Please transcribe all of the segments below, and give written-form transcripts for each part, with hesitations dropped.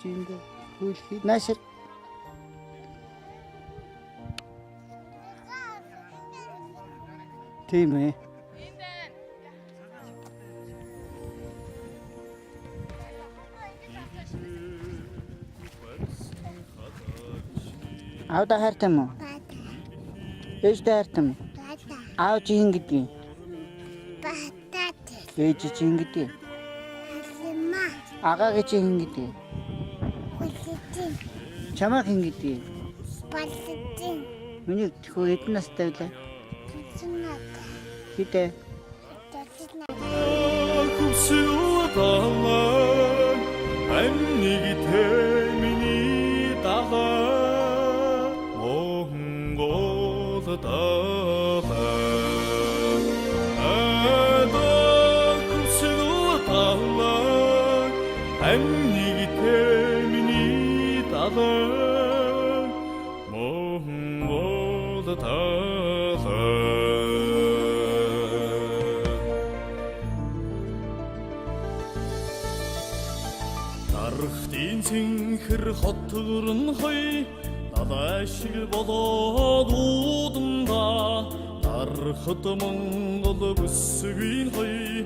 Жиндэ хөлхи наашир. Тийм ээ. Аавда хайртай юм уу? Ээжтэй хайртай юм уу? Аав чи хэн гэдгийг? Ээж чи хэн гэдгийг? Агааг чи хэн гэдгийг? Чамайг хэн гэдгийг? Миний хөө хэдэн настай вэ? Хэдэ? Хөвсөл далай амниг тэмний далай Монгол далай Ада хөвсөл далай амниг тэмний далай Монгол далай. Дархтын цэнхэр хотгорн хой далай шиг болоод уудамда дархад Монгол бүсгүй хой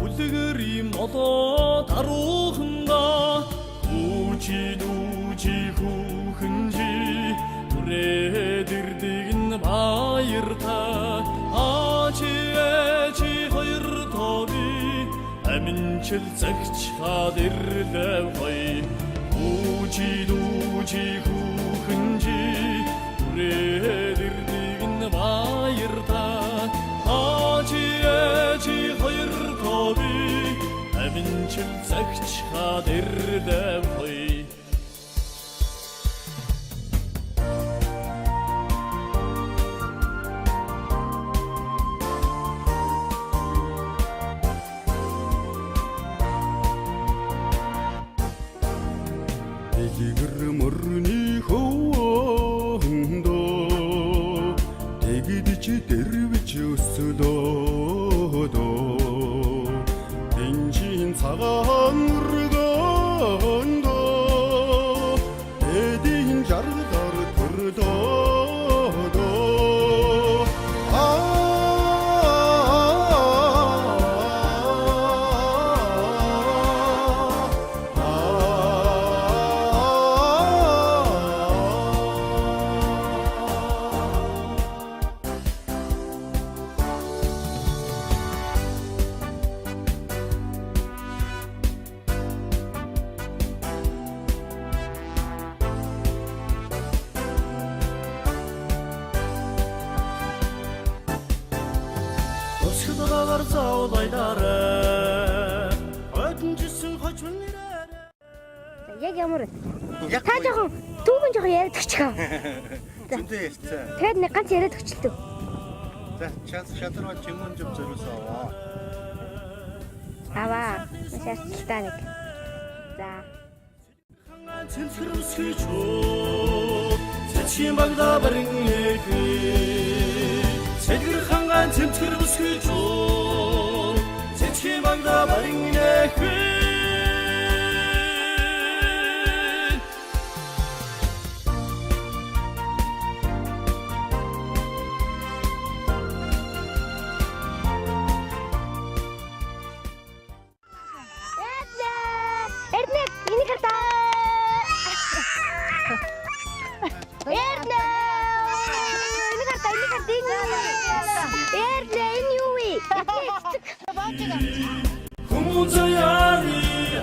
үлгэрийн болоод арууханда хүүчи дүүжи хүүхэн чи түрээд ирдэг нь баяртай ачи ачи хоёр тоби аминчил загчхаад ирлээ гоё хүүчи дүүжи хүүхэн чи түрээд ирдэг нь баяртай ачи ачи хоёр тоби аминчил загчхаад ирлээ гоё. Дэлгэр мөрний хөвөндөө тэгдэж дэрвж өслөөдөө тэнжин цагаан өргөндөө тэдийн жаргалаар төрлөөдөө аа. Өсгөдөгөр зовлойлаарэ. Ойдон жисэн хожим нэрээрэ. За, яг ямар вэ? Та жоохон түүхэн жоохон яриад өгчих. Зөндөө ярьцаа. Тэгээд нэг ганц яриад өгчлээ. За шадраа жингүн жив зориулсан аваа. Аваа. Маш арчилтаа нэг. За. Ханган цэмцгэр өсгөж үү. Цэцгийн багда барин эхэ. Цэлгэр ханган цэмцгэр өсгөж үү. Цэцгийн багда барин эхэ. Эрдэнэ. Эрдэнэ, энийг хардаа. Эрдэнэ. Энийг хардаа, энийг хардаа. Эрдэнэ, энэ юу вэ? Хүмүүн заяаны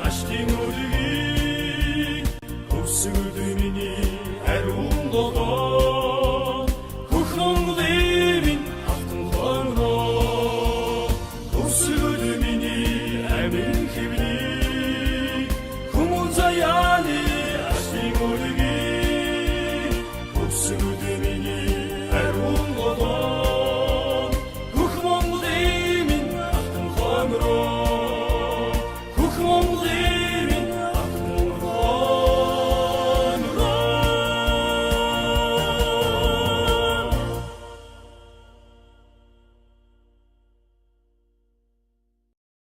аштын үлгийг хөвсгөл миний ариун долоо хөх Монголын минь алтан хойноо хөвсгөл миний амин хэвнийг хүмүүн заяаны аштын үлгийг хөвсгөл миний